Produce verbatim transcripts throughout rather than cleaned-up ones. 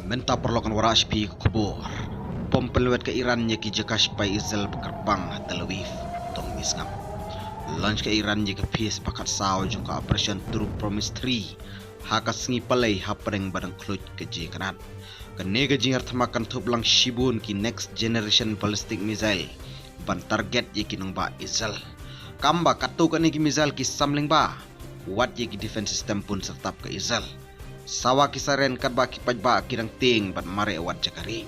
Mynta paralok ngan wanrah sha phi ka khubor. Bom pynlwet ka Iran ïa ki jaka shipai Israel ba kyrpang ha Tel Aviv. Tang mi sngap. Launch ka Iran ïa ka phase ba khatsaw jong ka Operation True Promise three ha ka sngi Palei hapdeng ba dang khluit ka jingkynat. Kane ka jingïarthma kan thup lang shibun ki next generation ballistic missile ban target ïa ki nongbah Israel. Kam ba katto katne ki missile ki sam lyngba, wat ïa ki defense system bun syrtap ka Israel. Sawa ki siren katba ki paidbah ki dang tieng bad mareh wat jaka rieh.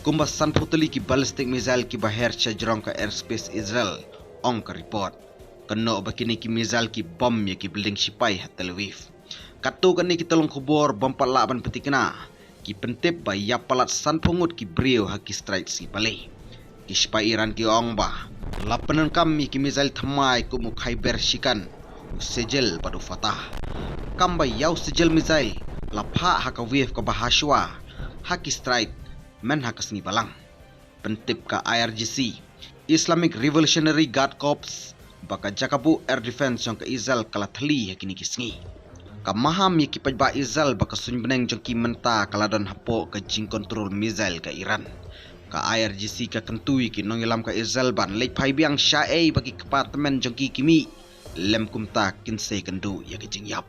Kumba sanphew tylli ki ballistic missile kiba her sha jrong ka airspace Israel, ong ka report. Kynnoh ba kine ki missile ki bom ïa ki building shipai ha Tel Aviv. Katto katne ki tyllong khubor bym pat lah ban pynthikna, ki pyntip ba ïa palat sanphew ngut ki briew ha ki strike sngi Palei. Ki shipai Iran ki ong ba la pyndonkam ïa ki missile thymmai kum u Khaiber Shikan, u Sejal bad u Fatah. Kam ba ïa u Sejal missile la phah ha ka wave kaba hashwa ha ki strike mynha ka sngi Balang. Pyntip ka I R G C, Islamic Revolutionary Guard Corps, ba ka jaka buh air defense jong ka Israel ka la thylli ha kine ki sngi. Ka maham ïa ki paidbah Israel ba ka suiñ bneng jong ki mynta ka la don hapoh ka jingkontrol missile ka Iran. Ka I R G C ka kyntu ïa ki nongïalam ka Israel ban leit phai biang shaei ba ki kpa tymmen jong ki ki mih, lym kumta kin sa ïakynduh ïa ka jingïap.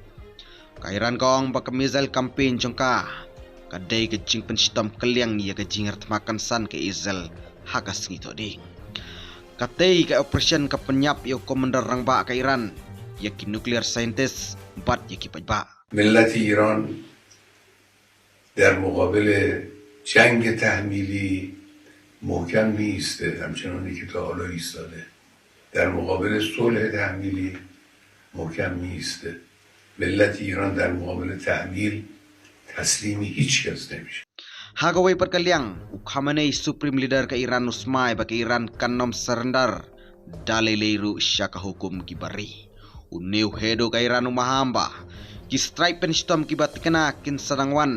Ka Iran ka ong ba ka missile campaign jong ka ka dei ka jingpynshitom kylliang ïa ka jingïarthma kynsan ka Israel ha ka sngi Thohdieng. Katei ka operation ka pynïap ïa u commander rangbah ka Iran, ïa ki nuclear scientist bad ïa ki paidbah. ملت ایران در مقابل جنگ تحمیلی محکم می‌ایسته، همچنانی که تا حالا ایستاده. در مقابل صلح تحمیلی محکم می‌ایسته. ملت ایران در مقابل تحمیل تسلیم هیچ کس نمیشه. Ha kawei pat ka liang, u Khamenei, Supreme Leader ka Iran, u smai ba ka Iran kan ym surrender da lei lei ruh sha ka hukum kiba ri. Une u heh duh ka Iran u maham ba ki strike pynshitom kiba thikna kin sa dang wan.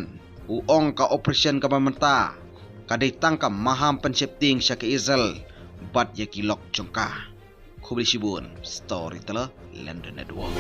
U ong ka operation kaba mynta ka dei tang ka maham pynsheptieng sha ka Israel bad ïa ki lok jong ka. Khublei shibun, Storyteller London Network.